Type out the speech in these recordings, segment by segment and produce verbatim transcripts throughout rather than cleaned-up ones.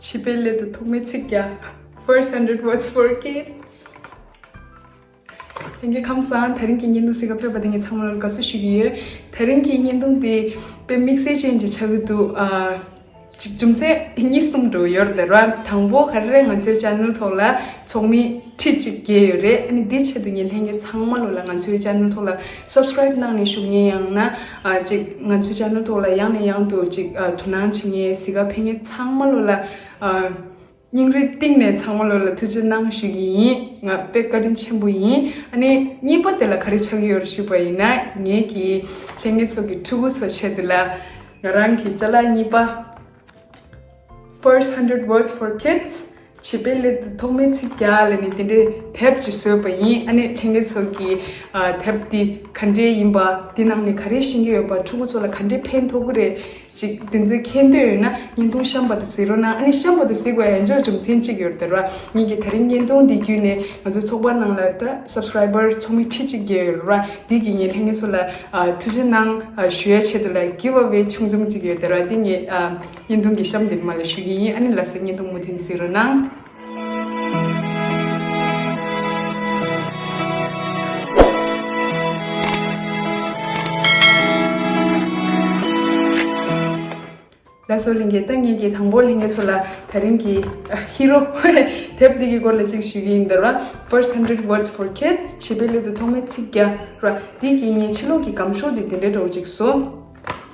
བྱིས་པའི་སླད་དུ་ཐོག་མའི་ཚིག་བརྒྱ། First hundred words for kids. ལྷན་རྒྱས་ཁམས་བཟང་། དེ་རིང་གི་བརྙན་ཐུང་གཟིགས་ག་ཕེབས་པ་དེ་ངས་ཚང་མ་ལ་དགའ་བསུ་ཞུ་གི་ཡོད། དེ་རིང་གི་བརྙན་ཐུང་དེ་དཔེ་དམིགས་བསལ་ཅན་ཅིག་ཆགས་ཀྱི་འདུག་ཨ། ཅིག་རྒྱུ་མཚན་གཉིས་གསུམ་འདྲ་ཡོད་རེད་ར། དང་པོ་ག་རེ་རེད། ང་ཚོའི་ཅེ་ནལ་ཐོག་ལ་ཚོགས་མི་ཁྲི་གཅིག་བརྒལ་ཡོད་རེད། ཨ་ནི་འདི་ཆེད་དུ་ངས་ལྷན་རྒྱས་ཚང་མ་ལོ་ལ་ང་ཚོའི་ཅེ་ནལ་ཐོག་ལ་སབ་སི་ཀ་རེབ་གནང་ནས་བཞུགས་མཁན། ཡང་ན་ཨ་ཅིག་ང་ཚོའི་ཅེ་ནལ་ཐོག་ལ་ཡང་ནས་ཡང་དུ་ཅིག་ཨ་དོ་སྣང་བྱེད་མཁན་གཟིགས་ག་ཕེབས་མཁན་ཚང་མ་ལོ་ལ་ཨ་སྙིང་རུས་གཏིང་ནས་ཚང་མ་ལོ་ལ་ཐུགས་རྗེ་གནང་ཞུ་གི་ཡིན། ང་དཔེ་བཀའ་དྲིན་ཆེན་པོ་ཡིན། ཨ་ནི་གཉིས་པ་དེ་ལ་ག་རེ་ཆགས་ཀྱི་ཡོད་རེད་ཞུས་པ་ཡིན་ན། ངེད་ཀྱི་ལྷན་རྒྱས་ཚོ་གི་ཕྲུ་གུ་ཚོ་ཆེད་དུ་ལ་ང་རང་གི་ཅ་ལག་གཉིས་པ། First hundred words for kids. བྱིས་པའི་སླད་དུ་ཐོག་མའི་ཚིག་བརྒྱ་ལབ་ནས་དེ་འདྲའི་དེབ་ཅིག་བཟོས་པ་ཡིན། ཨ་ནི་ལྷན་རྒྱས་ཚོ་གིས་ཨ་དེབ་འདི་ག་འདྲའི་ཡིན་པ། འདི་ནང་ནས་ག་རེ་ཤེས་ཀྱི་ཡོད་པ། ཕྲུ་གུ་ཚོ་ལ་ག་འདྲའི་ཕན་ཐོགས་ཀྱི་རེད། ཅིག་དེ་ཚོ་མཁྱེན་འདོད་ཡོད་ན་བརྙན་ཐུང་གཤམ་པ་དུ་གཟིགས་རོགས་གནང་། ཨ་ནི་གཤམ་པ་དུ་གཟིགས་པའི་ཡང་ཅོག་རྒྱུ་མཚན་གཅིག་ཡོད་རེད་ར། ངེད་ཀྱི་དེ་རིང་བརྙན་ཐུང་འདི་བརྒྱུད་ནས་ང་ཚོའི་ཚོགས་པ་ནང་ལ་ད་སབ་སི་ཀ་རེ་བར་ཚོགས་མི་ཁྲི་གཅིག་བརྒལ་ཡོད་རེད་ར། འདི་གི་ངས་ལྷན་རྒྱས་ཚོ་ལ་ཨ་ཐུགས་རྗེ་གནང་ཨ་ཞུ་ཡའི་ཆེད་དུ་ལ་གི་བ་བེ་ཆུང་ཆུང་གཅིག་ཡོད་རེད་ར། འདི་ངས་ཨ་བརྙན་ཐུང་གི་གཤམ་འདིར་མ་ལ་ཞུ་གི་ཡིན། ཨ་ནི་ལ་སེ་བརྙན་ཐུང་མུ་མཐུད་གཟིགས་རོགས་གནང་། ལགས་སོ་ལྷན་རྒྱས། ད་ངེད་ཀྱིས་དང་པོ་ལྷན་རྒྱས་ཚོ་ལ་དེ་རིང་གི་ཨ་ཧི་རོ་དེབ་འདི་གི་སྐོར་ལ་གཅིག་ཞུ་གི་ཡིན་ད་ར། First hundred words for kids. བྱིས་པའི་སླད་དུ་ཐོག་མའི་ཚིག་བརྒྱ་ར། འདི་གི་ངས་ཕྱི་ལོགས་ཀྱི་སྒམ་ཤོག་འདི་དེ་འདྲའི་འདྲ་བོ་གཅིག་བཟོ།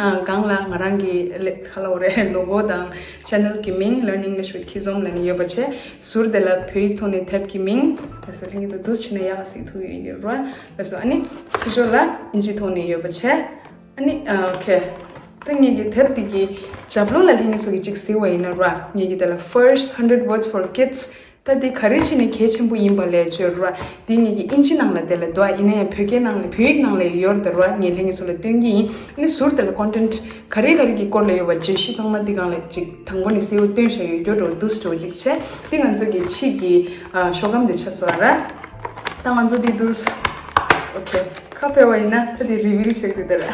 ཨ་སྒང་ལ་ང་རང་གི་ལེ་ཁ་ལོ་རེ་ལོ་གོ་དང་ཆེ་ནལ་གྱི་མིང་Learn English with Kizom ལབ་ནས་ཡོད་པ་བྱས། ཟུར་དེ་ལ་བོད་ཡིག་ཐོག་ནས་དེབ་ཀྱི་མིང་། ལགས་སོ་ལྷན་རྒྱས་ཚོ་འདུག་བྱས་ན་ཡག་ག་གཟིགས་ཐུབ་ཡོད་ཡོད་ར། ལགས་སོ་ཨ་ནི་ཚུར་ཕྱོགས་ལ་ཨིན་ཇི་ཐོག་ནས་ཡོད་པ་བྱས། ཨ་ནི་ཨ་ཨོ་ཁེ། ད་ངེད་ཀྱི་དེབ་འདི་གི་རྒྱབ་ལོགས་ལ་ལྷན་རྒྱས་ཚོ་གིས་གཅིག་གཟིགས་པ་ཡིན་ན་ར། ངེད་ཀྱི་དེ་ལ་First hundred words for kids. ད་འདི་ག་རེ་བྱས་ནས་གལ་ཆེན་པོ་ཡིན་པ་ལས་བརྗོད་ར། འདི་ངེད་ཀྱི་ཨིན་ཇི་ནང་ལ་དེ་ལ་འདུག་ཡིན་ན་ཡང་བོད་སྐད་ནང་ལ་བོད་ཡིག་ནང་ལ་ཡོད་རེད་ར། ངས་ལྷན་རྒྱས་ཚོ་ལ་སྟོན་གྱི་ཡིན། ཨ་ནི་ཟུར་དེ་ལ་ཀོན་ཊེན་ཊི་ག་རེ་ག་རེ་གི་སྐོར་ལ་ཡོད་པ་བརྗོད་གཞི་ཚང་མ་འདི་སྒང་ལ་གཅིག་དང་པོ་ནས་གསལ་པོ་སྟོན་བཞག་ཡོད་རྒྱུ་འདྲ་བོ་འདུག་སེ་འགྲོ་གཅིག་བྱས། འདི་ང་ཚོ་གི་ཕྱི་གི་ཨ་ཤོག་སྒམ་འདི་ཆགས་སོང་ར། ད་ང་ཚོ་འདི་འདུག་ཨོ་ཁེ། ཁ་ཕྱེ་བ་ཡིན་ན་ད་འདི་རི་བིལ་བྱེད་དགོས་ད་ར།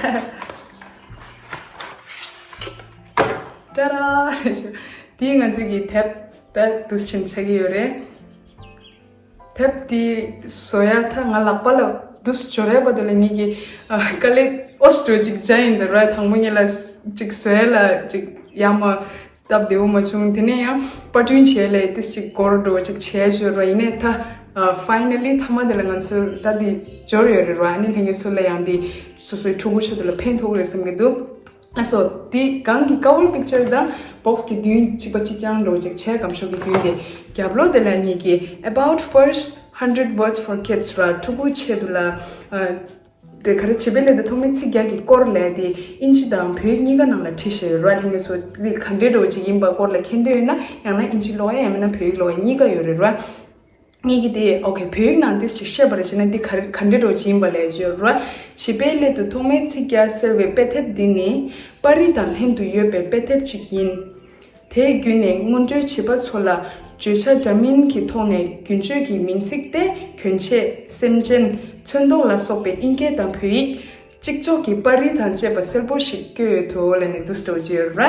ཏྲ་ར། འདི་ང་ཚོ་གི་དེབ་ད་འདུག་སེ་ཆགས་ཀྱི་ཡོད་རེད། དེབ་འདི་བཟོ་ཡ་ད་ང་ལག་པ་ལ་འདུག་སེ་འབྱོར་ཡ་བར་དུ་ལ་ངེད་ཀྱི་ཨ་དཀའ་ལས་ཨོ་སི་ཏྲོ་ཅིག་བྱས་ཡིན་ད་ར། དང་པོ་ངེད་ལ་ཅིག་བཟོ་ཡ་ལ་ཅིག་ཡ་མ་སྟབས་བདེ་བོ་མ་བྱུང་། དེ་ནས་ཡང་པར་སྐྲུན་བྱས་ལས་ཏིས་ཅིག་སྐོར་འགྲོ་ཅིག་བྱས་བྱོས་ར། ཡིན་ནའི་ད་ཨ་ཕའི་ནལ་ལི་མཐའ་མ་དེ་ལ་ང་ཚོ་ད་འདི་འབྱོར་ཡོད་རེད་ར། ཨ་ནི་ལྷན་རྒྱས་ཚོ་ལ་ཡང་འདི་སོ་སོའི་ཕྲུ་གུ་ཆེད་དུ་ལ་ཕན་ཐོགས་རེད་བསམ་གྱི་འདུག་ལགས་སོ། འདི་སྒང་གི་ཀ་བར་པིག་ཅར་དང་བོག་སི་གི་མདུན་གཅིག་པ་གཅིག་རྐྱང་འགྲོ་ཅིག་བྱས། སྒམ་ཤོག་གི་མདུན་དེ་རྒྱབ་ལོགས་དེ་ལ་ངེད་ཀྱི་About First hundred words for kids ར། ཕྲུ་གུ་ཆེད་དུ་ལ་ཨ་དེ་ག་རེ་བྱིས་པའི་སླད་དུ་ཐོག་མའི་ཚིག་བརྒྱ་གི་སྐོར་ལས་དེ་ཨིན་ཇི་དང་བོད་ཡིག་གཉིས་ཀ་ནང་ལ་བྲིས་བཞག་ཡོད་ར། ལྷན་རྒྱས་ཚོ་འདི་ག་འདྲའི་འདྲ་བོ་ཅིག་ཡིན་པ་སྐོར་ལ་མཁྱེན་འདོད་ཡོད་ན། ཡང་ན་ཨིན་ཇི་ཀློག་ཡ་ཡང་མིན་ན་བོད་ཡིག་ཀློག་ཡ་གཉིས་ཀ་ཡོད་རེད་ར། ངེད་ཀྱི་དེ་ཨོ་ཁེ་བོད་ཡིག་ནང་ཏིས་ཅིག་བཤད་པ་རེ་བྱས་ན་འདི་ག་རེ་ག་འདྲའི་འདྲ་བོ་ཅིག་ཡིན་པ་ལས་བརྗོད་ར། བྱིས་པའི་སླད་དུ་ཐོག་མའི་ཚིག་བརྒྱ་ཟེར་བའི་དཔེ་དེབ་འདི་ནི་པར་རིས་དང་ལྷན་དུ་ཡོད་པའི་དཔེ་དེབ་ཅིག་ཡིན། དེ་བརྒྱུད་ནས་སྔོན་འགྲོའི་བྱིས་པ་ཚོ་ལ་བརྗོད་བྱ་འདྲ་མིན་གྱི་ཐོག་ནས་རྒྱུན་སྤྱོད་ཀྱི་མིང་ཚིག་སྟེ། གྱོན་ཆས། སེམས་ཅན། ཚོན་མདོག་ལ་སོགས་པའི་དབྱིན་སྐད་དང་བོད་ཡིག་གཅིག་ལྕོགས་ཀྱི་པར་རིས་དང་བཅས་པ་གསལ་པོ་ཞིག་བཀོད་ཡོད་དོ་ལབ་ནས་འདུག་སེ་འདྲ་བོ་ཅིག་ཡོད་ར།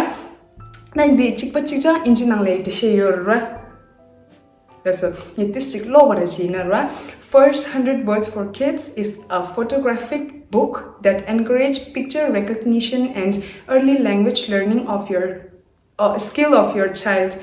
ན་འདི་གཅིག་པ་གཅིག་རྐྱང་ཨིན་ཇི་ནང་ལ་ཡི་འགྲེལ་བཤད་ཡོད་ར། ལགས་སོ། ངས་ཏིས་ཅིག་ཀློག་པ་རེ་བྱས་ན་ར། First hundred words for kids is a photographic book that encourage picture recognition and early language learning of your uh, skill of your child.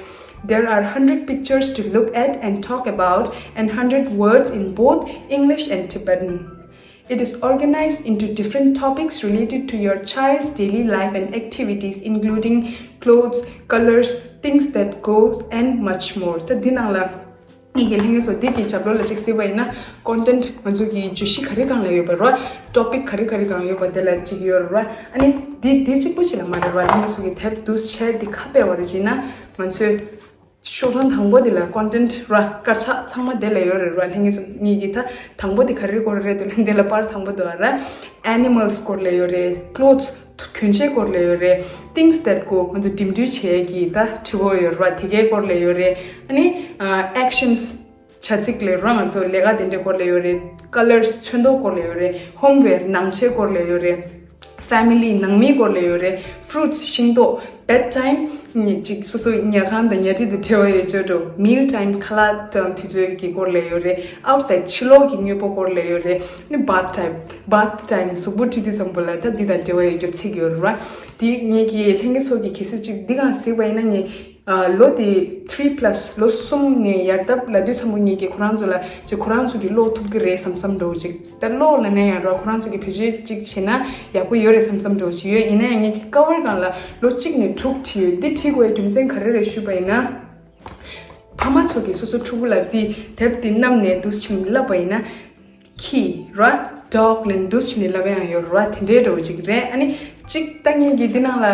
There are hundred pictures to look at and talk about and hundred words in both English and Tibetan. It is organized into different topics related to your child's daily life and activities, including clothes, colors, things that go, and much more. ད་འདི་ནང་ལ་ངེད་ཀྱི་ལྷན་རྒྱས་ཚོ་འདི་གི་རྒྱབ་ལོགས་ལ་ཅིག་གཟིགས་པ་ཡིན་ན། ཀོན་ཊེན་ཊི་ང་ཚོ་གི་བརྗོད་གཞི་ག་རེ་སྒང་ལ་ཡོད་པ་ར། ཊོ་པིག་ག་རེ་ག་རེ་སྒང་ཡོད་པ་དེ་ལ་ཅིག་ཡོད་ར། ཨ་ནི་འདི་འདི་གཅིག་པོ་ཅིག་ལ་མ་རེད་ར། ལྷན་རྒྱས་ཚོ་གི་དེབ་འདུག་སེ་བྱས་འདི་ཁ་ཕྱེ་བ་རེ་བྱས་ན་ང་ཚོས་ཤོག་གྲངས་དང་པོ་དེ་ལ་ཀོན་ཊེན་ཊི་ར། དཀར་ཆག་ཚང་མ་དེ་ལ་ཡོད་རེད་ར། ལྷན་རྒྱས་ཚོ་ངེད་ཀྱི་ད་དང་པོ་དེ་ག་རེ་སྐོར་རེད་འདུག་ལ། འདི་ལ་པར་དང་པོ་འདུག་ཨ་ར། ཨེ་ནི་མལ་སི་སྐོར་ལ་ཡོད་རེད། ཀློ་ཐི་གྱོན་ཆས་སྐོར་ལ་ཡོད་རེད། things that go ང་ཚོ་འགྲིམ་འགྲུལ་བྱེད་ཀྱི་ད་འགྲུལ་འཁོར་ཡོད་རེད་བ། དེ་གའི་སྐོར་ལ་ཡོད་རེད། ཨ་ནི་ཨ་ཨེག་ཤན་སི་བྱ་ཚིག་ལ་ར། ང་ཚོ་ལས་ཀ་དེ་འདྲའི་སྐོར་ལ་ཡོད་རེད། ཀ་ལར་སི་ཚོན་མདོག་སྐོར་ལ་ཡོད་རེད། ཧོམ་ཝེར་ནང་ཆས་སྐོར་ལ་ཡོད་རེད། ཕེ་མི་ལི་ནང་མིའི་སྐོར་ལ་ཡོད་རེད། ཕུ་རུ་ཊི་ཤིང་ཏོག Bed time ཉི་གཅིག་སོ་སོ་ཉལ་ཁང་དང་ཉལ་ཁྲི་དང་འབྲེལ་བ་ཡོད་ཆོག་འགྲོ། Meal time ཁ་ལག་དང་དུས་ཚོད་ཀྱི་སྐོར་ལ་ཡོད་རེད། Outside ཕྱི་ལོགས་ཀྱི་དངོས་པོ་སྐོར་ལ་ཡོད་རེད། ནི་bath time, bath time གཟུགས་པོ་བཀྲུས་དུས་ཙམ་པོ་ལ་ད་འདི་དང་འབྲེལ་བ་ཡོད་རྒྱུ་ཚིག་ཡོད་རེད་བ། དེ་ངེད་ཀྱི་ལྷན་རྒྱས་ཚོ་གི་གལ་སྲིད་ཅིག་འདི་གང་གཟིགས་པ་ཡིན་ན་ངས་ལོ་དེ་three plus ལོ་གསུམ་ནས་ཡར་ལྟབ་ལ་དུས་ཙམ་པོ་ངེད་ཀྱི་ཁོ་རང་ཚོ་ལ་ཅིག་ཁོ་རང་ཚོ་གི་ཀློག་ཐུབ་ཀྱི་རེད་བསམ་བསམ་འགྲོ་ཅིག་ད་ཀློག་ལ་ནས་ཡང་རོགས་ཁོ་རང་ཚོ་གི་བེད་སྤྱོད་ཅིག་བྱེད་ན་ཡག་པོ་ཡོད་རེད་བསམ་བསམ་འགྲོ་ཅིག་ཡོད། ཡིན་ན་ཡང་ངེད་ཀྱི་ཀ་བར་སྒང་ལ་ལོ་གཅིག་ནས་དྲུག་བྲིས་ཡོད། འདི་བྲིས་དགོས་རྒྱུ་མཚན་ག་རེ་རེད་ཞུས་པ་ཡིན་ན། ཕ་མ་ཚོ་གིས་སོ་སོ་ཕྲུ་གུ་ལ་འདི་དེབ་འདི་བསྣམས་ནས་འདུག་ཕྱིན་ལབ་པ་ཡིན་ན། ཁྱི་ར། dog ལབ་ནས་འདུག་ཕྱིན་ནས་ལབ་ཡང་ཡོད་ར། དེ་འདྲའི་འགྲོ་ཅིག་རེད། ཨ་ནི་གཅིག་ད་ངེད་ཀྱི་འདི་ནང་ལ་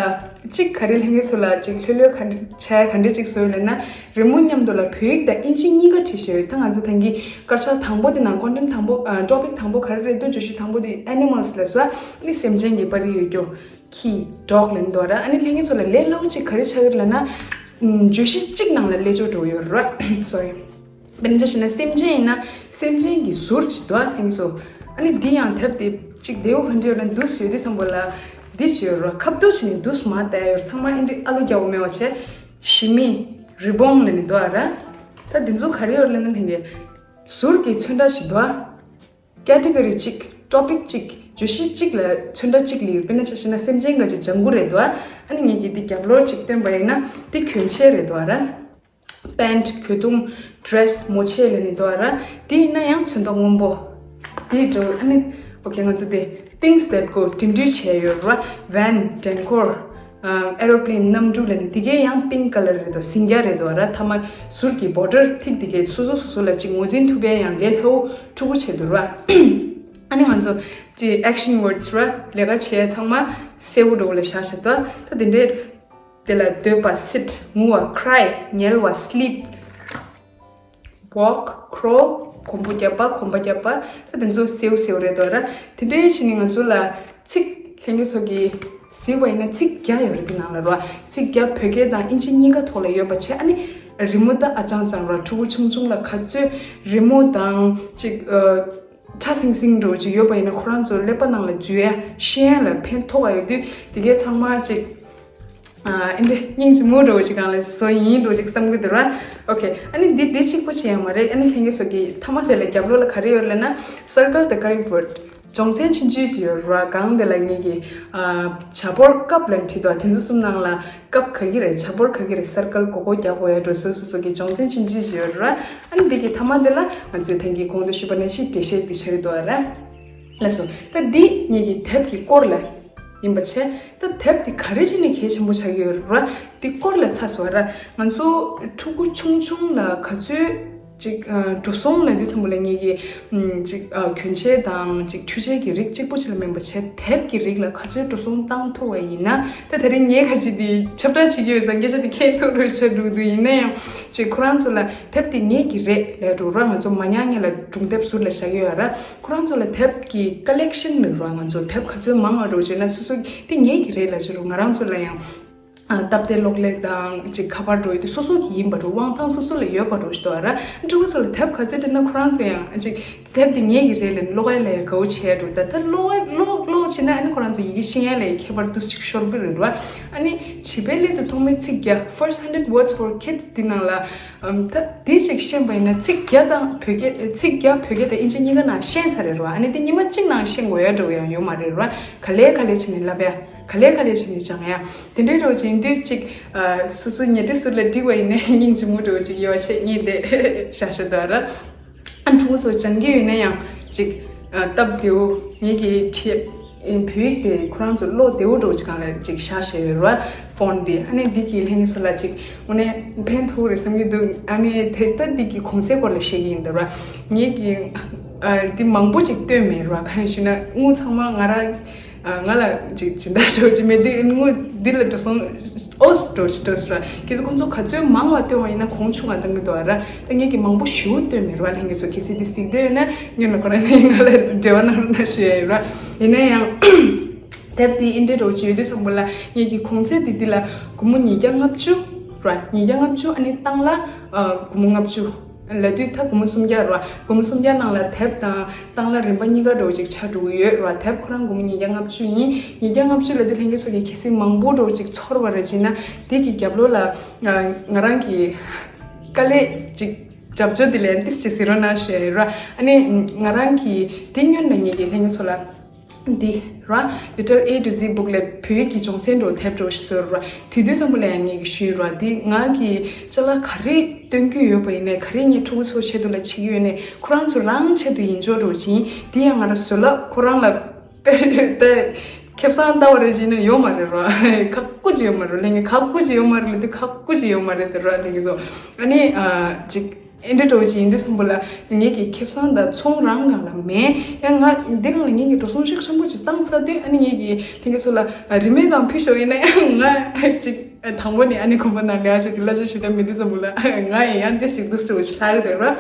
གཅིག་ག་རེ་ལྷན་རྒྱས་ཚོ་ལ་གཅིག་ལྷོད་ལྷོད་ག་འདྲ་བྱ་ཡ་ག་འདྲ་ཅིག་བཟོས་ལབ་ན། རི་མོ་མཉམ་དུ་ལ་བོད་ཡིག་དང་ཨིན་ཇི་གཉིས་ཀ་བྲིས་བཞག་ཡོད། ད་ང་ཚོ་ད་གིན་དཀར་ཆག་དང་པོ་དེ་ནང་content དང་པོ་topic དང་པོ་ག་རེ་རེད་འདུག་བརྗོད་གཞི་དང་པོ་དེ་animals ལབ་སོང་། ཨ་ནི་སེམས་ཅན་གྱི་པར་རིས་ཡོད་རྒྱུ། ཁྱི་dog ལབ་འདུག་ར། ཨ་ནི་ལྷན་རྒྱས་ཚོ་ལ་ལས་སླ་བོ་གཅིག་ག་རེ་ཆགས་ཀྱི་རེད་ལབ་ན། བརྗོད་གཞི་གཅིག་ནང་ལ་ཀླད་ཀྱོག་འགྲོ་ཡོད་ར། sorry དཔེར་ན་ཆ་བཞག་ན་སེམས་ཅན་ཡིན་ན་སེམས་ཅན་གྱི་ཟུར་གཅིག་འདུག་ཨ། ལྷན་རྒྱས་ཚོ། ཨ་ནི་འདི་ཡང་དེབ་དེ་གཅིག་བདེ་བོ་ག་འདྲ་ཡོད་ན་འདུག་ཡོད་དུས་ཙམ་པོ་ལ་འདི་བྱས་ཡོད་ར། ཁ་བསྡུར་བྱས་ནས་འདུག་མ་བལྟས་ཡོད། ཚང་མ་ཨིན་འདྲི་ཨ་ལོ་རྒྱག་པོ་མེད་པ་བྱས། ཞི་མི། རི་བོང་ལབ་ནས་འདུག་ཨ་ར། ད་འདི་ཚོ་ག་རེ་ཡོད་ལབ་ན་ལྷན་རྒྱས། ཟུར་གྱི་ཚོན་ཁྲ་ཞིག་འདུག་ཨ། category གཅིག topic གཅིག་བརྗོད་གཞི་གཅིག་ལ་ཚོན་ཁྲ་གཅིག་ལ་ཡོད། དཔེར་ན་ཆ་བཞག་ན་སེམས་ཅན་འགའ་ཅིག་ལྗང་གུ་རེད་འདུག་ཨ། ཨ་ནི་ངེད་ཀྱིས་འདི་རྒྱབ་ལོགས་གཅིག་བསྟན་པ་ཡིན་ན་འདི་གྱོན་ཆས་རེད་འདུག་ཨ་ར། pant གྱོས་གདུང་། dress མོ་ཆས་ལབ་ནས་འདུག་ཨ་ར། འདི་ཡིན་ན་ཡང་ཚོན་མདོག་སྔོན་པོ། འདི་འགྲོ་ཨ་ནི་okay ང་ཚོ་དེ་things that go འགྲིམ་འགྲུལ་བྱས་ཡོད་ར། van འགྲན་འཁོར། aeroplane གནམ་གྲུ་ལབ་ནས་འདི་གའི་ཡང་pink colour རེད་འདུག་སིང་རྒྱ་རེད་འདུག་ཨ་ར། ཐ་མ་ཟུར་གྱི་border ཐིག་འདི་གའི་སོ་སོ་སོ་སོ་ལ་ཅིག་ངོས་འཛིན་ཐུབ་པའི་ཡང་ལས་སླ་བོ་ཕྲུ་གུ་བྱས་འདུག་ར། ཨ་ནི་ང་ཚོ་ཅིག་action words ར་ལས་ཀ་བྱས་ཚང་མ་གསལ་བོ་འགྲོ་ལ་བཞག་བཞག་འདུག་ད་དེ་འདྲའི་དེ་ལ་སྡོད་པ་sit ངུ་བ་cry ཉལ་བ་sleep walk crawl གོམ་པ་རྒྱབ་པ་གོམ་པ་རྒྱབ་པ་ད་དེ་ཚོ་གསལ་བོ་གསལ་བོ་རེད་འདུག་ར། དེ་འདྲའི་བྱས་ནས་ང་ཚོ་ལ་ཚིག་ལྷན་རྒྱས་ཚོ་གིས་གཟིགས་པ་ཡིན་ན་ཚིག་བརྒྱ་ཡོད་རེད་དེ་ནང་ལ་ར། ཚིག་བརྒྱ་བོད་སྐད་དང་ཨིན་ཇི་གཉིས་ཀ་ཐོག་ལ་ཡོད་པ་བྱས། ཨ་ནི་རི་མོ་ད་ཨ་ཅང་ཅང་ར་ཕྲུ་གུ་ཆུང་ཆུང་ལ་ག་ཚོད་རི་མོ་དང་ཅིག་ཨ། ཕྲ་སིང་སིང་འགྲོ་ཅིག་ཡོད་པ་ཡིན་ན་ཁོ་རང་ཚོ་ཀླད་པ་ནང་ལ་འཛུལ་ཡ་ཤེས་ཡ་ལ་ཕན་ཐོགས་པ་ཡོད་དུས་དེ་གའི་ཚང་མ་ཅིག་ཨ་འདི་སྙིང་རྗེ་མོ་འགྲོ་ཅིག་གང་ལ་བཟོ་ཡིན་འགྲོ་ཅིག་བསམ་གི་འདུག་ར། okay ཨ་ནི་འདི་འདི་གཅིག་པོ་ཅིག་ཡང་མ་རེད། ཨ་ནི་ལྷན་རྒྱས་ཚོ་གི་ཐ་མ་དེ་ལ་རྒྱབ་ལོགས་ལ་ག་རེ་ཡོད་ལབ་ན་circle the current word སྦྱོང་ཚན་ཆུང་ཆུང་ཅིག་ཡོད་ར། གང་དེ་ལ་ངེད་ཀྱི་ཨ་བྱ་ཕོར་ཀབ་ལབ་བྲིས་འདུག་དེ་ཚོ་གསུམ་ནང་ལ། སྐབས་ག་གི་རེད། བྱ་ཕོར་ག་གི་རེད། སར་ཀལ་གོ་གོ་རྒྱག་དགོས་ཡ་འགྲོ་སོ་སོ་སོ་གི་སྦྱོང་ཚན་ཆུང་ཆུང་ཅིག་ཡོད་ར། ཨ་ནི་འདི་གི་ཐ་མ་འདི་ལ་ང་ཚོས་ཐེངས་གི་གོང་དུ་ཞུས་པ་ནང་བཞིན་འགྲེལ་བཤད་འདི་བྱ་གི་འདུག་ར། ལགས་སོ། ད་འདི་ངེད་ཀྱི་དེབ་ཀྱི་སྐོར་ལ་ཡིན་པ་བྱས། ད་དེབ་འདི་ག་རེ་བྱས་ནས་གལ་ཆེན་པོ་ཆགས་ཀྱི་ཡོད་ར། འདི་སྐོར་ལ་ཚ་སོ་ར། ང་ཚོ་ཕྲུ་གུ་ཆུང་ཆུང་ལ་ག་ཚོད་ཅིག་ཨ་འགྲོ་སོང་ལ་དུས་ཚང་མ་ལ་ངེད་ཀྱི་ཨམ་ཅིག་ཨ་གྱོན་ཆས་དང་ཅིག་འཕྲུལ་ཆས་ཀྱི་རིགས་གཅིག་པོ་ཅིག་ལ་མིན་པ་བྱས་དེབ་ཀྱི་རིགས་ལ་ག་ཚོད་འགྲོ་སོང་བཏང་ཐུབ་པ་ཡིན་ན། ད་དེ་རིང་ངས་ཁ་ཅིག་འདི་ཁྱབ་བསྒྲགས་བྱེད་ཀྱི་ཡོད་ཙང་སྐད་ཆ་འདི་ཁྱད་མཚར་རུ་ཆགས་འགྲོ་གི་འདུག་ཡིན་ན་ཡང་ཅིག་ཁོ་རང་ཚོ་ལ་དེབ་འདི་ངེད་ཀྱི་རེད་ལབ་འགྲོ་ར། ང་ཚོ་མ་ཉག་ཉག་ལ་སྒྲུང་དེབ་ཟུར་ལ་བཞག་གི་ཡོད་ར། ཁོ་རང་ཚོ་ལ་དེབ་ཀྱི་ཀ་ལེག་ཤན་ནི་ར་ང་ཚོ་དེབ་ག་ཚོད་མང་བ་འགྲོ་བྱས་ན་སོ་སོ་འདི་ངེད་ཀྱི་རེད་ལབ་བྱས་རུ་ང་རང་ཚོ་ལ་ཡང་། སྟབས་བདེ་གློག་ཀླད་དང་ཅིག་ཁ་པར་འགྲོ་ཡི་དེ་སོ་སོ་གི་ཡིན་པ་རུ་དབང་ཐང་སོ་སོ་ལ་ཡོད་པ་རུ་ཞིག་འདུག་ར། ཕྲུ་གུ་ཚོ་ལ་དེབ་ག་ཚོད་སྤྲད་ན་ཁོ་རང་ཚོ་ཡང་ཅིག་དེབ་འདི་ངེད་ཀྱི་རེད་ལབ་ཀློག་ཡ་ལ་ཡང་དགའ་བོ་བྱས་འགྲོ། ད་ད་ཀློག་ཀློག་ཀློག་བྱས་ན་ཨ་ནི་ཁོ་རང་ཚོ་ཡི་གེ་ཤེས་ཡ་ལ་ཡང་ཁྱད་པར་འདུག་ཅིག་ཤོར་གི་རེད་ར། ཨ་ནི་བྱིས་པའི་སླད་དུ་ཐོག་མའི་ཚིག་བརྒྱ་first hundred words for kids འདི་ནང་ལ་ཨམ་ད་འདི་ཅིག་ཤེས་པ་ཡིན་ན་ཚིག་བརྒྱ་དང་བོད་སྐད་ཚིག་བརྒྱ་བོད་སྐད་དང་ཨིན་ཇི་གཉིས་ཀ་ནང་ཤེས་ཚར་རེད་ར། ཨ་ནི་འདི་ཉི་མ་གཅིག་ནང་ཤེས་དགོས་ཡ་འགྲོ་ཡང་ཡོད་མ་རེད་ར། ག་ལེ་ག་ལེ་བྱས་ནས་ལབ་ཡ། ག་ལེ་ག་ལེ་བྱས་ནས་སྦྱང་ཡ། དེ་འདྲའི་རོགས་བྱེད་དུས་གཅིག་ཨ་སོ་སོ་ཉལ་ཁྲི་ཟུར་ལ་བསྒྲིགས་པ་ཡིན་ན་སྙིང་རྗེ་མོ་འདྲ་བོ་ཅིག་ཡོད་བྱས་ངས་དེ་བཞག་བཞག་འདུག་ར། ཨ་ཕྲུ་གུ་ཚོ་སྦྱང་གི་ཡོད་ན་ཡང་ཅིག་ཨ་སྟབས་བདེ་བོ་ངེད་ཀྱི་ཁྲིད་བོད་ཡིག་དེ་ཁོ་རང་ཚོ་ཀློག་བདེ་བོ་འདྲ་བོ་ཅིག་སྒང་ལ་ཅིག་བཞག་བཞག་ཡོད་ར། ཕོན་དེ་ཨ་ནི་འདི་གི་ལྷན་རྒྱས་ཚོ་ལ་ཅིག་དངོས་གནས་ཕན་ཐོགས་རེད་བསམ་གྱི་འདུག་ཨ་ནི་དེ་ལྟ་འདི་གི་གོང་ཚད་སྐོར་ལ་བཤད་ཀྱི་ཡིན་འདུག་ར། ངེད་ཀྱི་ཨ་འདི་མང་པོ་ཅིག་བཏོན་མེད་ར། གང་ཡིན་ཞུ་ན་དངུལ་ཚང་མ་ང་རང་། ང་ལ་ཅིག་སྦྱིན་བདག་འདྲ་བོ་ཅིག་མེད་དུས་དངུལ་འདི་ལ་འགྲོ་སོང་ཨོས་འགྲོ་ཅིག་འགྲོ་སོང་ར། གལ་སྲིད་ཁོང་ཚོ་ག་ཚོད་མང་བ་བཏོན་པ་ཡིན་ན་གོང་ཆུང་བ་གཏོང་གི་འདུག་ར། ད་ངེད་ཀྱིས་མང་པོ་ཞེ་པོ་བཏོན་མེད་ར། ལྷན་རྒྱས་ཚོ་གལ་སྲིད་འདི་གཟིགས་འདོད་ཡོད་ན་སྔོན་ལ་ཁོ་རང་ནས་ང་ལ་འབྲེལ་བ་གནང་རོགས་གནང་ཞུ་ཡ་ཡིན་ར། ཡིན་ན་ཡང་དེབ་འདི་ཨིན་འདྲེ་འདྲ་བོ་ཅིག་ཡོད་དུས་ཙམ་པོ་ལ་ངེད་ཀྱི་གོང་ཚད་འདི་འདི་ལ་སྒོར་མོ་ཉིས་བརྒྱ་ལྔ་བཅུ་ར། ཉིས་བརྒྱ་ལྔ་བཅུ་ཨ་ནི་བཏང་ལ་སྒོར་མོ་ལྔ་བཅུ། ལབ་དུས་ད་སྒོར་མོ་སུམ་བརྒྱ་རེད་བ། སྒོར་མོ་སུམ་བརྒྱ་ནང་ལ་དེབ་དང་། བཏང་ལ་རིན་པ་གཉིས་ཀ་འདྲ་བོ་ཅིག་ཆགས་འགྲོ་གི་ཡོད་ར། དེབ་ཁོ་རང་སྒོར་མོ་ཉིས་བརྒྱ་ལྔ་བཅུ་ཡིན། ཉིས་བརྒྱ་ལྔ་བཅུ་ལབ་དུས་ལྷན་རྒྱས་ཚོ་གིས་གལ་སྲིད་མང་པོ་འདྲ་བོ་ཅིག་ཚོར་བ་རེད་བྱས་ན། དེ་གི་རྒྱབ་ལོགས་ལ་ང་རང་གི་དཀའ་ལས་ཅིག་རྒྱབ་སྐྱོར་དེ་ལན་ཏིས་ཅིག་ཟེར་རོགས་གནང་ཞུ་ཡ་ཡོད་ར། ཨ་ནི་ང་རང་གི་དེ་སྔོན་ལ་ངེད་ཀྱི་ལྷན་རྒྱས་ཚོ་ལ་འདི་ར། Little A to Z booklet བོད་ཡིག་གི་སྦྱོང་ཚན་འདྲ་བོ་དེབ་འདྲ་བོ་ཞིག་བཟོས་ར། དེ་དུས་ཙམ་པ་ལ་ཡང་ངེད་ཀྱིས་ཞུས་ར། འདི་ང་གི་ཅ་ལག་ག་རེ་སྟོན་རྒྱུ་ཡོད་པ་ཡིན་ནའི། ག་རེ་ངས་ཕྲུ་གུ་ཚོ་ཆེད་དུ་ལ་བྱེད་ཀྱི་ཡོད་ནའི། ཁོ་རང་ཚོ་རང་ཆེད་དུ་ཡིན་ཆོག་འགྲོ་བཞིན། དེ་ཡང་ང་རང་བཟོ་ལབ་ཁོ་རང་ལ་དཔེ་ད་ཁེ་བཟང་ལྟ་བ་རེད་བྱས་ན་ཡོད་མ་རེད་ར། ཁག་པོ་ཅིག་ཡོད་མ་རེད། ལྷན་རྒྱས་ཁག་པོ་ཅིག་ཡོད་མ་རེད་ལབ་དུས་ཁག་པོ་ཅིག་ཡོད་མ་རེད་དེ་ར། ལྷན་རྒྱས་ཚོ་ཨ་ནི་ཨ་ཅིག་ཨེ་འདྲ་འདྲ་བོ་ཅིག་ཡིན་དུས་ཙམ་པ་ལ་ངེད་ཀྱི་ཁེ་བཟང་དང་ཚོང་རང་སྒང་ལ་མེད། ཡང་ང་འདི་སྒང་ལ་ངེད་ཀྱི་འགྲོ་སོང་ཤུགས་ཆེན་པོ་ཅིག་བཏང་ཚར་དུས། ཨ་ནི་ངེད་ཀྱི་ལྷན་རྒྱས་ཚོ་ལ་རིན་མེད་སྒང་ཕུལ་ཞོག་ཡིན་ན་ཡང་། ང་ཅིག་དང་པོ་ནས་ཨ་ནི་གོམ་པ་ནང་ལ་ཡ་ཅིག་གི་གླ་ཆ་ཞེ་དྲག་མེད་དུས་ཙམ་པ་ལ་ང་ཡིན་ཡང་དེ་ཅིག་འདུག་སེ་ཆགས་ཀྱི་རེད་ར།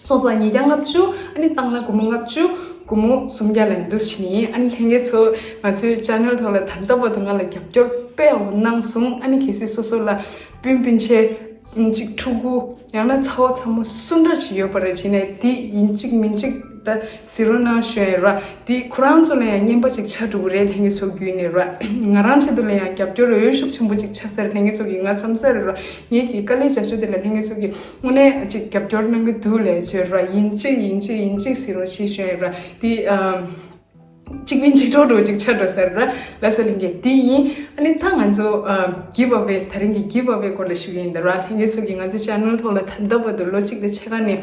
སོང་ཙང་ཉིས་བརྒྱ་ལྔ་བཅུ། ཨ་ནི་བཏང་ལ་སྒོར་མོ་ལྔ་བཅུ། སྒོར་མོ་སུམ་བརྒྱ་ལ་འདུག་སེ་བྱས་ནས། ཨ་ནི་ལྷན་རྒྱས་ཚོ་ང་ཚོའི་ཅེ་ནལ་ཐོག་ལ་ད་ལྟ་བར་དུ་ང་ལ་རྒྱབ་སྐྱོར་དཔེ་ཡག་པོ་གནང་སོང་། ཨ་ནི་གལ་སྲིད་སོ་སོ་ལ་སྤུན་སྤུན་མཆེད་ཅིག་ཕྲུ་གུ་ཡང་ན་ཚ་བོ་ཚ་མོ་སུ་འདྲ་ཞིག་ཡོད་པ་རེད་བྱས་ནས། དེ་ཡིན་གཅིག་མིན་གཅིག་ད་གཟིགས་རོགས་གནང་ཞུ་ཡ་ཡོད་ར། དེ་ཁོ་རང་ཚོ་ལ་ཡང་རྔན་པ་ཅིག་ཆགས་འགྲོ་གི་རེད། ལྷན་རྒྱས་ཚོ་བརྒྱུད་ནས་ར། ང་རང་ཆེད་དུ་ལ་ཡང་རྒྱབ་སྐྱོར་འོས་ཤུགས་ཆེན་པོ་ཅིག་ཆགས་ས་རེད། ལྷན་རྒྱས་ཚོ་གིས་ང་བསམ་ས་རེད་ར། ངེད་ཀྱི་དཀའ་ལས་བྱ་སྤྱོད་དེ་ལ་ལྷན་རྒྱས་ཚོ་གིས་དངོས་གནས་ཅིག་རྒྱབ་སྐྱོར་གནང་གི་འདུག་ལབ་བྱས་ར། ཡིན་གཅིག་ཡིན་གཅིག་ཡིན་གཅིག་ཟེར་རོགས་ཞེས་ཞུ་ཡ་ར། དེ་ཨ་གཅིག་མིན་གཅིག་འགྲོ་འགྲོ་ཅིག་ཆགས་འགྲོ་ས་རེད་ར། ལགས་སོ་ལྷན་རྒྱས། དེ་ཡིན། ཨ་ནི་ད་ང་ཚོ་ཨ་གིབ་ཨ་ཝེ། དེ་རིང་གི་གིབ་ཨ་ཝེ་སྐོར་ལ་ཞུ་གི་ཡིན་ད་ར། ལྷན་རྒྱས་ཚོ་གིས་ང་ཚོའི་ཅེ་ནལ་ཐོག་ལ་ད་ལྟ་བར་དུ་ལོ་གཅིག་དང་ཕྱེད་ཀ་ནས་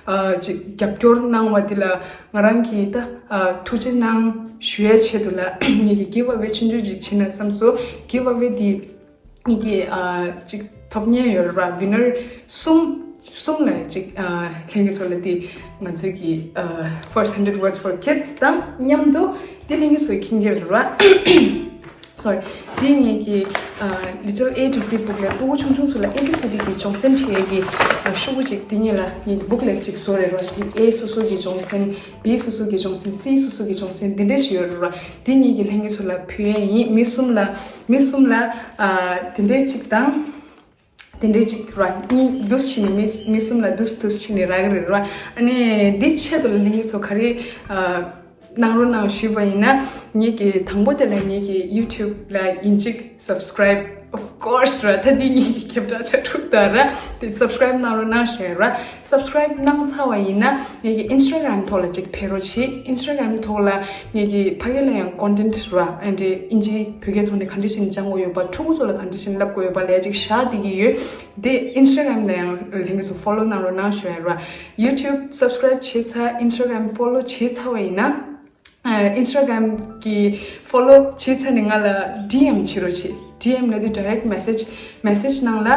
ཨ་ཅིག་རྒྱབ་སྐྱོར་གནང་བ་དེ་ལ་ང་རང་གིས་ད་ཨ་ཐུགས་རྗེ་གནང་ཞུ་ཡའི་ཆེད་དུ་ལ་ངེད་ཀྱིས་གིབ་ཨ་ཝེ་ཆུང་ཆུང་ཅིག་བྱེད་ན་བསམ་སོང་། གིབ་ཨ་ཝེ་འདི་ངེད་ཀྱིས་ཨ་ཅིག་ཐོབ་མཁན་ཡོད་ར། ཝི་ནར་གསུམ། གསུམ་ལ་ཅིག་ཨ་ལྷན་རྒྱས་ཚོ་ལ་དེ་ང་ཚོའི་གི་ཨ་First Hundred Words for Kids དང་མཉམ་དུ་དེ་ལྷན་རྒྱས་ཚོ་གིས་མཁྱེན་གྱི་རེད་ར། སོ་རི། དེ་ངེད་ཀྱི་ཨ་Little A to Z booklet། ཕྲུ་གུ་ཆུང་ཆུང་ཚོ་ལ་ཨེ་བི་སི་ཌི་གི་སྦྱོང་ཚན་ཁྲིད་ཡས་ཀྱི་ཨ་ཤོག་བུ་ཅིག་དེ་ངེད་ལ་ངེད་ཀྱི་བུག་ལེཊ་ཅིག་བཟོ་རེད་ར། དེ་ཨེ་སོ་སོ་གི་སྦྱོང་ཚན། བི་སོ་སོ་གི་སྦྱོང་ཚན། སི་སོ་སོ་གི་སྦྱོང་ཚན། དེ་འདྲས་ཞིག་ཡོད་རེད་ར། དེ་ངེད་ཀྱི་ལྷན་རྒྱས་ཚོ་ལ་ཕུལ་ཡས་ཡིན། མི་གསུམ་ལ། མི་གསུམ་ལ་ཨ་དེ་འདྲས་ཅིག་དང་། དེ་འདྲས་ཅིག་ར། གཉིས་འདུག་སེ་བྱས་ནས་མི་མི་གསུམ་ལ་འདུག་སེ་འདུག་སེ་བྱས་ནས་རག་གི་རེད་ར། ཨ་ནི་འདི་ཆེད་དུ་ལ་ལྷན་རྒྱས་ཚོ་ག་རེ་ཨ་གནང་རོགས་གནང་ཞུས་པ་ཡིན་ན། ངེད་ཀྱི་དང་པོ་དེ་ལ་ངེད་ཀྱི་ཡུ་ཊུབ་ལ་ཡིན་གཅིག་སབ་སི་ཀ་རའིབ། Of course ར། ད་འདི་ངེད་ཀྱི་ཁྱབ་བསྒྲགས་བྱ་ཐུབ་ད་ར། དེ་སབ་སི་ཀ་རའིབ་གནང་རོགས་གནང་ཞུ་ཡ་ར། སབ་སི་ཀ་རའིབ་གནང་ཚར་བ་ཡིན་ན་ངེད་ཀྱི་ཨིན་སི་ཊ་གྷ་རམ་ཐོག་ལ་ཅིག་ཕེབས་རོགས་བྱེད། ཨིན་སི་ཊ་གྷ་རམ་ཐོག་ལ་ངེད་ཀྱི་ཕ་གི་ལ་ཡང་ཀོན་ཊེན་ཊི་ར། ཨ་ནི་ཨིན་ཇི་བོད་སྐད་ཐོག་ནས་ག་འདྲ་བྱས་ནས་སྦྱང་དགོས་ཡོད་པ། ཕྲུ་གུ་ཚོ་ལ་ག་འདྲ་བྱས་ནས་བསླབ་དགོས་ཡོད་པ་ལ་ཡ་ཅིག་བཞག་བསྡད་ཀྱི་ཡོད། དེ་ཨིན་སི་ཊ་གྷ་རམ་ལ་ཡང་ལྷན་རྒྱས་ཚོ་ཕོ་ལོ་གནང་རོགས་གནང་ཞུ་ཡ་ར། ཡུ་ཊུབ་སབ་སི་ཀ་རའིབ་བྱས་ཚར། ཨིན་སི་ཊ་གྷ་རམ་ཕོ་ལོ་བྱས་ཚར་བ་ཡིན་ན། ཨ་ཨིན་སི་ཊ་གྷ་རམ་གི་ཕོ་ལོ་བྱས་ཚར་ནས་ང་ལ་ཌི་ཨེམ་བྱེད་རོགས་བྱེད། ཌི་ཨེམ་ལབ་དུས་ཌའི་རེག་མེ་སེཇ། མེ་སེཇ་ནང་ལ་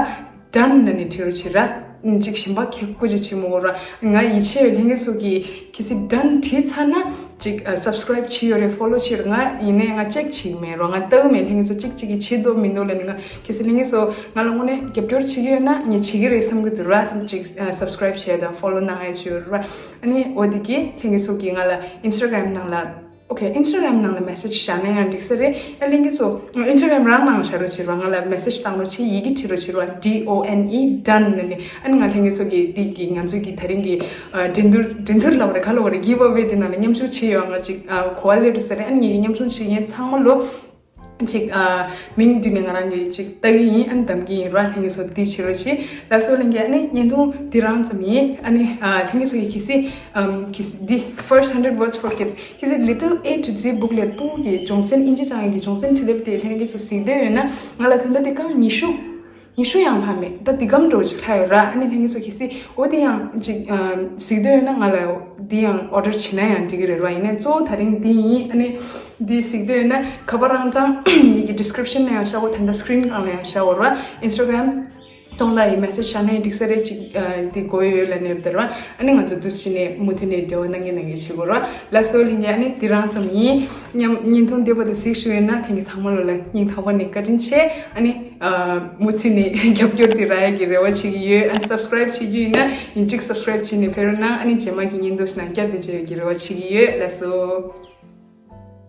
ཌན་ལབ་ནས་བྲིས་རོགས་བྱེད་ར། ཨ་ཅིག་གཞན་པ་ཁྱབ་བསྒྲགས་ཅིག་བྱེད་མི་དགོས་ར། ང་ཡིད་ཆེས་ཡོད། ལྷན་རྒྱས་ཚོ་གིས་གལ་སྲིད་ཌན་བྲིས་ཚར་ན་ཅིག་ཨ་སབ་སི་ཀ་རའིབ་བྱས་ཡོད་རེད། ཕོ་ལོ་བྱས་ཡོད་རེད། ང་ཡིན་ནའི་ང་ཅེག་བྱེད་ཀྱི་མེད་ར། ང་ལྟ་གི་མེད། ལྷན་རྒྱས་ཚོ་གཅིག་གཅིག་གིས་བྱེད་འདུག་མི་འདུག་ལབ་ནས། ང་གལ་སྲིད་ལྷན་རྒྱས་ཚོ་ང་ལ་དངོས་གནས་རྒྱབ་སྐྱོར་བྱེད་ཀྱི་ཡོད་ན་ངས་བྱེད་ཀྱི་རེད་བསམ་གྱི་འདུག་ར། ཅིག་ཨ་སབ་སི་ཀ་རའིབ་བྱས་དང་ཕོ་ལོ་གནང་ཡ་བྱས་ཡོད་ར། ཨ་ནི་འོ་དེ་གིས་ལྷན་རྒྱས་ཚོ་གིས་ང་ལ་ཨིན་སི་ཊ་གྷ་རམ་ནང་ལ། ཨོ་ཁེ། ཨིན་སི་ཊ་གྷ་རམ་ནང་ལ་མེ་སེཇ་བཞག་ན་ཡང་འགྲིག་ས་རེད། ཡང་ལྷན་རྒྱས་ཚོ་ཨིན་སི་ཊ་གྷ་རམ་རང་ནང་བཞག་རོགས་བྱེད་རོགས། ང་ལ་མེ་སེཇ་བཏང་རོགས་བྱེད། ཡི་གེ་བྲིས་རོགས་བྱེད་རོགས། ཌི་ཨོ་ཨེན་ཨི། ཌན་ལབ་ནས། ཨ་ནི་ང་ལྷན་རྒྱས་ཚོ་གི་འདི་གི་ང་ཚོའི་གི་དེ་རིང་གི་ཨ་འགྲན་བསྡུར། འགྲན་བསྡུར་ལབ་པ་རེད། ག་ལབ་པ་རེད། གིབ་ཨ་ཝེ་དེ་ནང་ལ་མཉམ་ཞུགས་བྱེད་ཡོང་། ང་ཅིག་ཨ་གོ་བ་ལེན་རོགས་ཟེར་རེད། ཨ་ནི་ངེད་ཀྱི་མཉམ་ཞུགས་བྱེད་མཁན་ཚང་མ་ལོ། ཅིག་ཨ་མིང་བསྡུས་ནས་ང་རང་གིས་ཅིག་ལྟ་གི་ཡིན། ཨ་ནི་གདམ་གི་ཡིན་ར། ལྷན་རྒྱས་ཚོ་འདི་བྱེད་རོགས་བྱེད། ལགས་སོ་ལྷན་རྒྱས། ཨ་ནི་བརྙན་ཐུང་འདི་རང་ཙམ་ཡིན། ཨ་ནི་ཨ་ལྷན་རྒྱས་ཚོ་གིས་གལ་སྲིད་ཨམ་གལ་སྲིད་འདི་First Hundred Words for Kids། གལ་སྲིད་Little A to Z booklet ཕྲུ་གུ་གི་སྦྱོང་ཚན། ཨིན་ཇི་སྦྱང་ཡག་གི་སྦྱོང་ཚན་འཕྲིན་ལས་དེ་ལྷན་རྒྱས་ཚོ་གཟིགས་འདོད་ཡོད་ན། ང་ལ་ད་ལྟ་དེ་རྐང་ཉི་ཤུ། ཉི་ཤུ་ཡང་ལྷག་མེད། ད་འདི་གམ་འདྲ་བོ་ཅིག་ལྷག་ཡོད་ར། ཨ་ནི་ལྷན་རྒྱས་ཚོ་གལ་སྲིད་འོ་དེ་ཡང་ཅིག་ཨ་གཟིགས་འདོད་ཡོད་ན་ང་ལ་འདི་ཡང་ཨོ་ཌར་བྱེད་ན་ཡང་འགྲིག་གི་རེད་ར། ཡིན་ནའི་གཙོ་བོ་ད་རིང་འདི་ཡིན། ཨ་ནི་འདི་གཟིགས་འདོད་ཡོད་ན་ཁ་པར་རང་རྐྱང་ངེད་ཀྱི་ཌི་སི་ཀི་རིབ་ཤན་ལ་ཡང་བཞག་གོ། ད་ལྟ་སི་ཀི་རིན་སྒང་ལ་ཡང་བཞག་གོ་ར། ཨིན་སི་ཊ་གྷ་རམ་ཐོག་ལ་ཡི་མེ་སེཇ་བཞག་ན་ཡང་འགྲིག་ས་རེད། ཅིག་ཨ་འདི་དགོས་ཡོད་ལབ་ནས་རེད་ར། ཨ་ནི་ང་ཚོ་འདུག་སེ་བྱས་ནས་མུ་མཐུད་ནས་འབྲེལ་བ་གནང་གིན་གནང་གིན་བྱེད་དགོས་ར། ལགས་སོ་ལྷན་རྒྱས། ཨ་ནི་འདི་རང་ཙམ་ཡིན། མཉམ་བརྙན་ཐུང་འདི་བར་དུ་གཟིགས་བཞུགས་ཡོད་ན་ལྷན་རྒྱས་ཚང་མ་ལོ་ལ་སྙིང་ཐག་པ་ནས་བཀའ་དྲིན་ཆེ། ཨ་ནི། ཨ་མུ་མཐུད་ནས་རྒྱབ་སྐྱོར་དེ་རག་ཡག་གི་རེ་བ་བྱེད་ཀྱི་ཡོད། ཨ་ནི་སབ་སི་ཀ་རའིབ་བྱེད་རྒྱུ་ཡིན་ན་ཡིན་གཅིག་སབ་སི་ཀ་རའིབ་བྱས་ནས་ཕེབས་རོགས་གནང་། ཨ་ནི་རྗེས་མ་གི་བརྙན་ཐུང་ཞིག་ནང་བསྐྱར་དུ་མཇལ་ཡག་གི་རེ་བ་བྱེད་ཀྱི་ཡོད། ལགས་སོ།